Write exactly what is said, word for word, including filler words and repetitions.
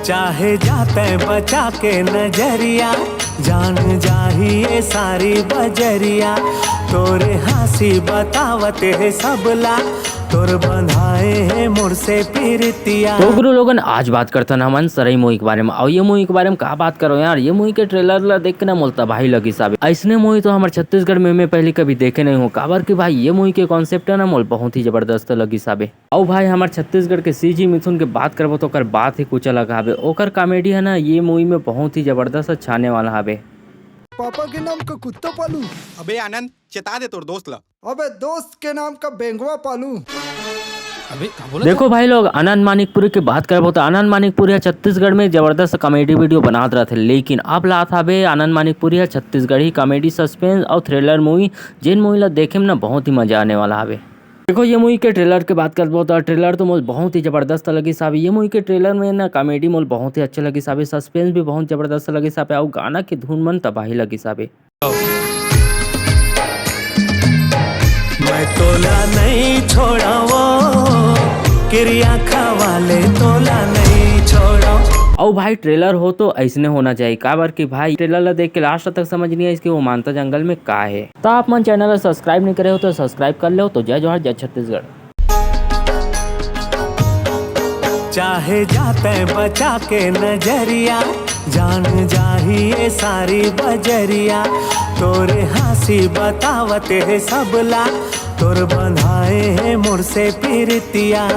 चाहे जाते बचा के नजरिया, जान जाही ये सारी बजरिया। तोरे हाँसी बतावत हे सबला, तोर बंधाए हे मोर से पीरतिया। तो गुरु लोगन, आज बात करथन हमन सरई मूवी के बारे में। अउ ये मूवी के बारे में का बात करो यार, ये मूवी के ट्रेलर ला देख के ना मोल तबाही लगिस हाबे। अइसने मूवी तो हमर छत्तीसगढ़ में मैं पहली कभी देखे नहीं हूँ, काबर कि भाई ये मूवी के कॉन्सेप्ट है ना मोल बहुत ही जबरदस्त लगिस हाबे। अउ भाई हमर छत्तीसगढ़ के सीजी मिथुन के बात करबो तो ओकर बात ही कुछ अलग हाबे। ओकर कॉमेडी है ना ये मूवी में बहुत ही जबरदस्त छाने वाला हाबे। पापा के नाम का कुत्ता पालू। अबे आनंद, चेता दे तोर दोस्त ला। अबे दोस्त के नाम का बेंगवा पालू। अबे का बोला? देखो भाई लोग, आनंद मानिकपुरी की बात करबो तो आनंद मानिकपुरी ह छत्तीसगढ़ में जबरदस्त कॉमेडी वीडियो बनात रहथे, लेकिन अब लात हाबे आनंद मानिकपुरी ह छत्तीसगढ़ी कॉमेडी, सस्पेंस और थ्रिलर मूवी, जेन मूवी ला देखे में ना बहुत ही मजा आने वाला हाबे। देखो ये मूवी के ट्रेलर के बात करबो तो ट्रेलर तो मोल बहुत ही जबरदस्त लगिस हाबे। ये मूवी के ट्रेलर में ना कॉमेडी मोल बहुत ही अच्छा लगिस हाबे, सस्पेंस भी बहुत जबरदस्त लगिस हाबे और गाना की धुन मन तबाही लगिस हाबे। मैं तोला नहीं छोड़ावो, किरिया खवाले तोला नहीं छोड़ावो। अउ भाई ट्रेलर हो तो ऐसने होना चाहिए, काबर कि भाई ट्रेलर ला देख के लास्ट तक समझ नहीं आइस कि वो मानता जंगल में का है। तो आप मन चैनल ला सब्सक्राइब नहीं करे हो तो सब्सक्राइब कर लो। तो जय जोहार, जय छत्तीसगढ़। चाहे जाते बचा के नजरिया, जान जाही ये सारी बजरिया। तोरे हाँसी बतावत हे सबला, तोर बंधाए हे मोर से पीरतिया।